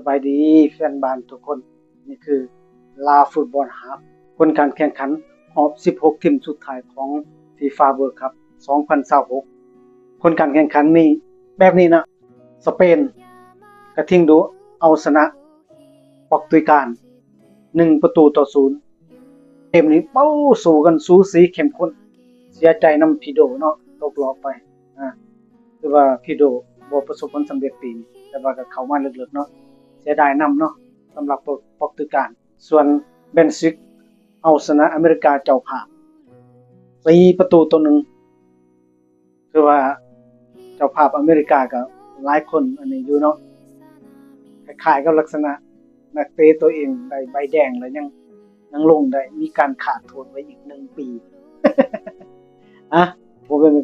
ສະບາຍດີແຟນບານທຸກຄົນ, ນີ້ຄືລາວຟຸດບອນຮາບ ຜົນການແຂ່ງຂັນຮອບສິບຫົກທີມສຸດທ້າຍຂອງຟີຟາເວີລຄັບສອງພັນຊາວຫົກ. ຜົນການແຂ່ງຂັນມີແບບນີ້ນະ, ສະເປນກະທິງດຸເອົາຊະນະປອກຕຸຍການໜຶ່ງປະຕູຕໍ່ສູນ. ເກມນີ້ ເປົ້າ ສູ້ກັນສູສີເຂັ້ມຂຸ້ນ, ເສຍໃຈນຳພີໂດເນາະ ຕົກລອບໄປ. ອາ ຄືວ່າພີໂດບໍ່ປະສົບຜົນສຳເລັດປີນີ້ ແຕ່ວ່າກໍເຂົ້າມາເລິກໆເນາະ, ເສຍດາຍນຳເນາະ ສຳລັບປອກ ປອກຕຸຍການ. ສ່ວນເບັນຊິກເອົາຊະນະອາເມລິກາເຈົ້າພາບສີ່ປະຕູຕໍ່ໜຶ່ງ. ຄືວ່າເຈົ້າພາບອາເມລິກາກໍຫຼາຍຄົນອັນນີ້ຢູ່ເນາະ, ຄ້າຍໆກັບລັກສະນະນັກເຕະຕົວເອງໄດ້ໃບແດງແລ້ວຍັງ ຍັງລົງໄດ້ ມີການຂາດໂທດໄວ້ອີກໜຶ່ງປີ. ອະ ບໍ່ແມ່ນ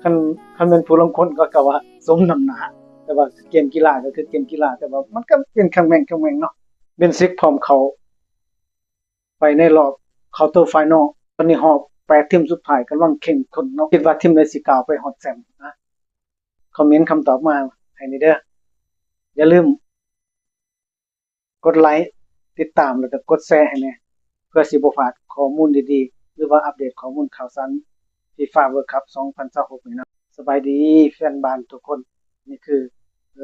ຄັນ ຄັນແມ່ນຜູ້ລາງຄົນກໍ ກໍວ່າສົມນ້ຳໜ້າ, ແຕ່ວ່າເກມກິລາກໍຄືເກມກິລາ, ແຕ່ວ່າມັນກໍເປັນຄັ້ງແມ່ນຄັ້ງແມ່ນເນາະ. ເບັນຊິກພ້ອມເຂົ້າໄປໃນລອບຄວາເຕີໄຟນອລ, ຕອນນີ້ຮອບແປດທີມສຸດທ້າຍກຳລັງເຂັ້ມຂຸ້ນເນາະ, ຄິດວ່າທີມໃດຊິກ້າວໄປຮອດແຊ້ມ. ອະ ຄອມເມັນຄຳຕອບມາໃຫ້ແດ່ເດີ. ຢ່າລືມ ກົດໄລ, ຕິດຕາມ ແລ້ວກໍກົດແຊໃຫ້ແດ່ ເພື່ອຊິບໍ່ພາດຂໍ້ມູນດີໆ ຫຼືວ່າອັບເດດຂໍ້ມູນຂ່າວສານຟີຟາເວີລຄັບສອງພັນຊາວຫົກນີ້ນະ. ສະບາຍດີແຟນບານທຸກຄົນ, ນີ້ຄື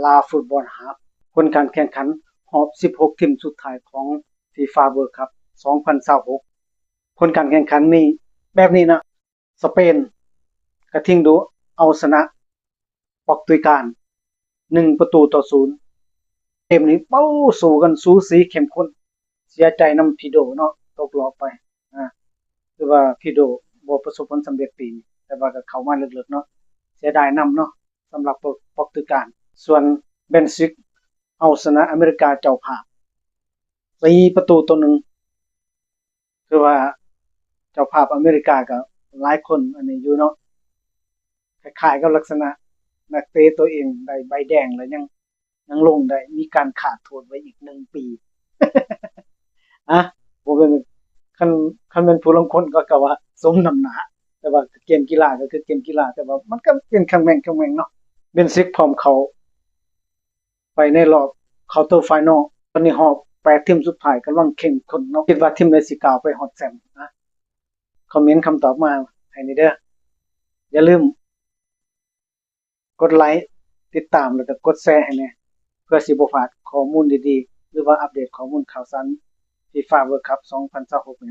ລາວຟຸດບອນຮາບ ຜົນການແຂ່ງຂັນຮອບສິບຫົກທີມສຸດທ້າຍຂອງຟີຟາເວີລຄັບສອງພັນຊາວຫົກ. ຜົນການແຂ່ງຂັນມີແບບນີ້ນະ, ສະເປນກະທິງດຸເອົາຊະນະປອກຕຸຍການໜຶ່ງປະຕູຕໍ່ສູນ. ເກມນີ້ ເປົ້າ ສູ້ກັນສູສີເຂັ້ມຂຸ້ນ, ເສຍໃຈນຳພີໂດເນາະ ຕົກລອບໄປ. ອາ ຄືວ່າພີໂດບໍ່ປະສົບຜົນສຳເລັດປີນີ້ ແຕ່ວ່າກໍເຂົ້າມາເລິກໆເນາະ, ເສຍດາຍນຳເນາະ ສຳລັບປອກ ປອກຕຸຍການ. ສ່ວນເບັນຊິກເອົາຊະນະອາເມລິກາເຈົ້າພາບສີ່ປະຕູຕໍ່ໜຶ່ງ. ຄືວ່າເຈົ້າພາບອາເມລິກາກໍຫຼາຍຄົນອັນນີ້ຢູ່ເນາະ, ຄ້າຍໆກັບລັກສະນະນັກເຕະຕົວເອງໄດ້ໃບແດງແລ້ວຍັງ ຍັງລົງໄດ້ ມີການຂາດໂທດໄວ້ອີກໜຶ່ງປີ. ອະ ບໍ່ແມ່ນ ຄັນ ຄັນແມ່ນຜູ້ລາງຄົນກໍ ກໍວ່າສົມນ້ຳໜ້າ, ແຕ່ວ່າເກມກິລາກໍຄືເກມກິລາ, ແຕ່ວ່າມັນກໍເປັນຄັ້ງແມ່ນຄັ້ງແມ່ນເນາະ. ເບັນຊິກພ້ອມເຂົ້າ ໄປໃນລອບຄວາເຕີໄຟນອລ, ຕອນນີ້ຮອບແປດທີມສຸດທ້າຍກຳລັງເຂັ້ມຂຸ້ນເນາະ, ຄິດວ່າທີມໃດຊິກ້າວໄປຮອດແຊ້ມ. ອະ ຄອມເມັນຄຳຕອບມາໃຫ້ແດ່ເດີ. ຢ່າລືມກົດໄລ, ຕິດຕາມ ແລ້ວກໍກົດແຊໃຫ້ແດ່ ເພື່ອຊິບໍ່ພາດຂໍ້ມູນດີໆ ຫຼືວ່າອັບເດດຂໍ້ມູນຂ່າວສານຟີຟາເວີລຄັບສອງພັນຊາວຫົກນີ້ນະ.